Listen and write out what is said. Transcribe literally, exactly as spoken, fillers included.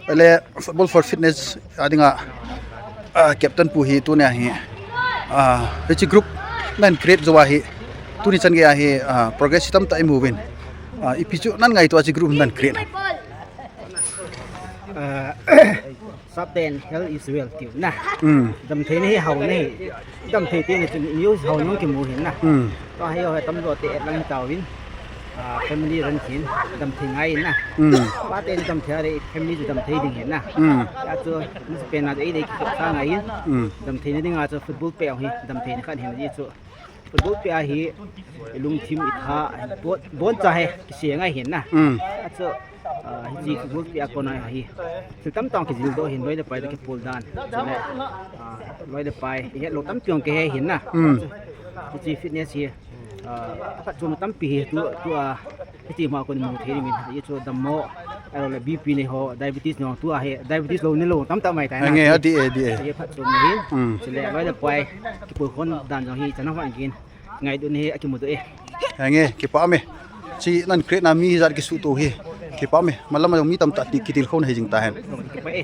Ele Football for Fitness a dinga, ah, captain pu hi tunia hi, ah, hiche group nan create jou ahi, tuni chan geiya hi, ah, progress tamtah imu uvin. Ah, ipi chu nan ngaito a hiche group nan create. Ah, Satan hell is well tiu na. Hmm. Damtheina hi hauna hi. Damthei teni chu news hauna kimu hin na. Hmm. Tua hi ho tamjo te lang tauvin. Ah, family ran khin damthei ngai na. Hmm. Pa teni damthei a le family chu damthei ding hin na. Hmm. Tua chu nisa pen a ei dei kisa ngai hin. Hmm. Damtheina dinga chu football pet hi damtheina khat hin ji chu. Football pet a hi ilungthim itha bon, boncha hi kise ngai hin na. Hmm. Tua chu Ah, hiche football pet a kona hi thil tamtah kijil doh hin loi le pai toh kipul dan. Chule, ah, loi le pai ihet lou tampi jong kihe hin na. Hmm. Hiche fitness hi, ah, aphatchomna tampi hi tu, tua, hiche ma kon mu thei min. Hichu dammo, ahilou le B P nei ho, diabetes nei ho, tua hi, diabetes lou nei lou tamtah mai tai na. Nge, ati e, ati e. Hi phatchomna hin. Hmm. Chule loi le pai kipul khom dan jong hi chana van gin. Ngaidam e, akimuto e. Henge, kipah e. Hiche nan create na mi hijat kisuto hi. Kipah e. Malam a jong mi tamtah ti kitilkhouna hijing tahen. Kipah e.